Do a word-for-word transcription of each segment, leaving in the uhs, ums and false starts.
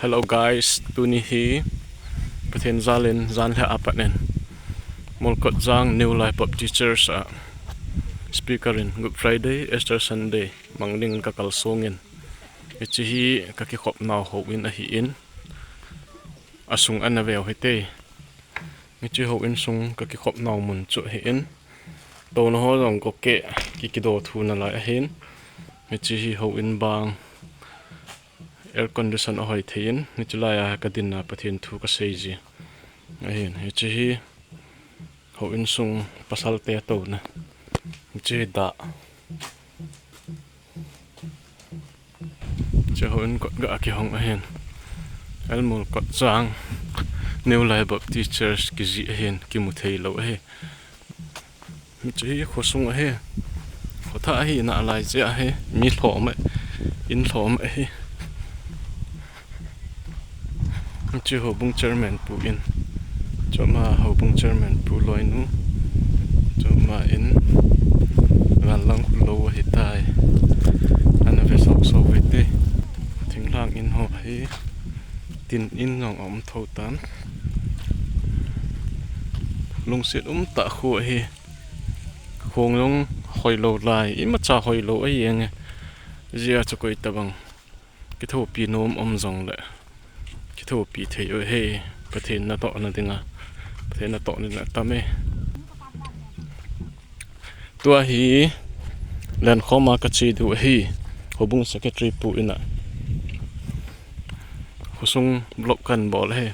Hello guys, tuni hi Pathen jalin jan lheh a pat in Molkot Jang New Life Baptist Church a speaker in Good Friday, Easter Sunday mang ding ka kalsong in, hiche hi ka kikhop nau houin ahi in, asung ana veu hite. Hiche houin sung ka kikhop nau mun chu ahi in, touna ho jong ko ke ki kido thu nalai ahin, hiche hi houin bang air condition ahoi thei in, hiche lai a ka din a Pathen thu ka sei ji ahin, hiche hi houin sung pasal te touna, hiche hi dah. Hiche houin kot ga a kihong ahin. L Molkot Jang New Life Baptist Church kijih ahin, kimu thei lou ahi. Hiche hi khosung ahi. Kho thah ahi nalai jeh ahi. Mi lhom e. In lhom ahi. Hiche houbung chairman pu in. Chuma houbung chairman pu loinu. Chuma in. Gal lang khu lou ahi tai. Ana ve sok sok ve te. Thinglhang in ho ahi. Tin in jong aum tho tan. Lungset um tah khu ahi. Khong jong hoi lou lai. Imacha hoi lou ahi jeng e. Jia chu koi tabang. Kithopi nom um jong le. Kithopi thei u ahi. Pathen natohna dinga. Pathen natohna dinga tam e. Tua hi lenkhom a ka che diu ahi. Houbung secretary pu in a. Khosung vlog kan bol ahi.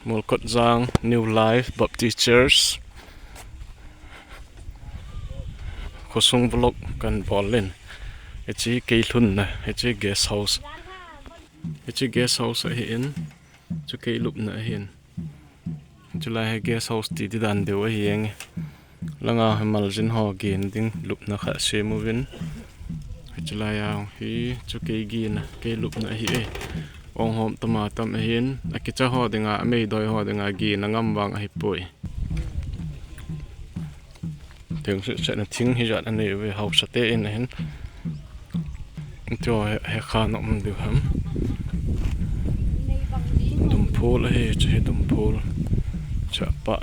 Molkot Jang New Life Baptist Church. Khosung vlog kan bol in. Hiche kei lhunna, hiche guest house. Hiche guest house ahi in. Chu kei lupna ahin. Chulai hi guest house ti di dan diu ahi jeng e. Langa hi maljin ho gin ding lupna khat sem uvin. Chulai a hi chu kei gin a, kei lupna ahi e. Ong hom tama tam ahin, akicha ho dinga, ameidoi ho dinga gin a ngam vang ahi poi. Thing seh seh na thing hijat anei uve, haosa te in ahin. Chu he, he kha na um diu ham. Dumphul ahi, chu hi dumphul. Chapa.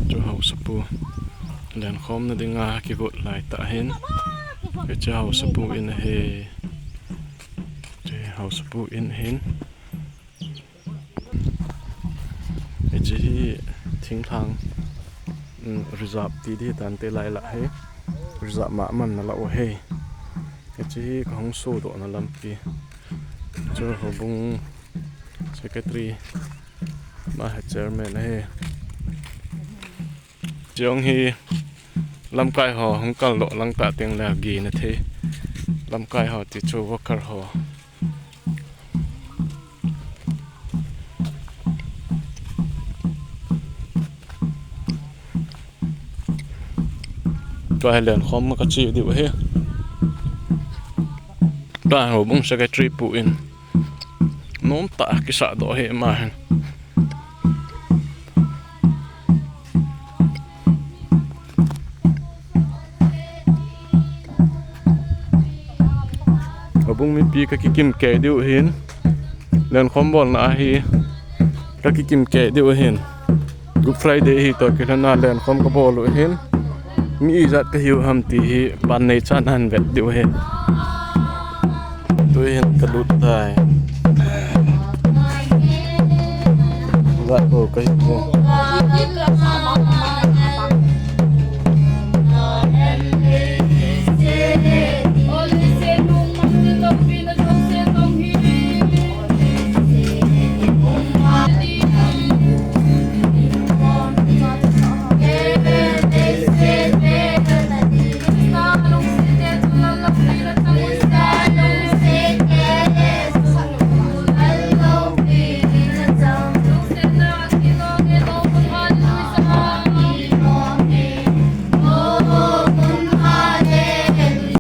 Chu haosapu. Lenkhom na dinga kigot lai tah ahin. Chu haosapu in ahi. Chu haosapu in ahin. Hiche hi thinglhang, um, reserve ti di tante lai lah hi. Reserve mah man na lah u ahi. Hiche hi ka hung sodoh na lampi. Chu houbung secretary, ama hi chairman ahi. Jong hi lamkai ho hung kal doh lang tah teng le gin a thei. Lamkai ho ti chu worker ho. Tua hi lenkhom ka che diu ahi. Tua hi houbung secretary pu in. Nom tah kisah doh ahi ama hin. Houbung mipi ka kikim kei diu ahin. Lenkhom bolna ahi. Ka kikim kei diu ahin. Good Friday hi toh kilhon a lenkhom ka bol u ahin. Mi ijat ka hiu ham ti hi pan nei chan a hin vet diu ahi. Tu hin ka lut tai. Lat bol ka hiu.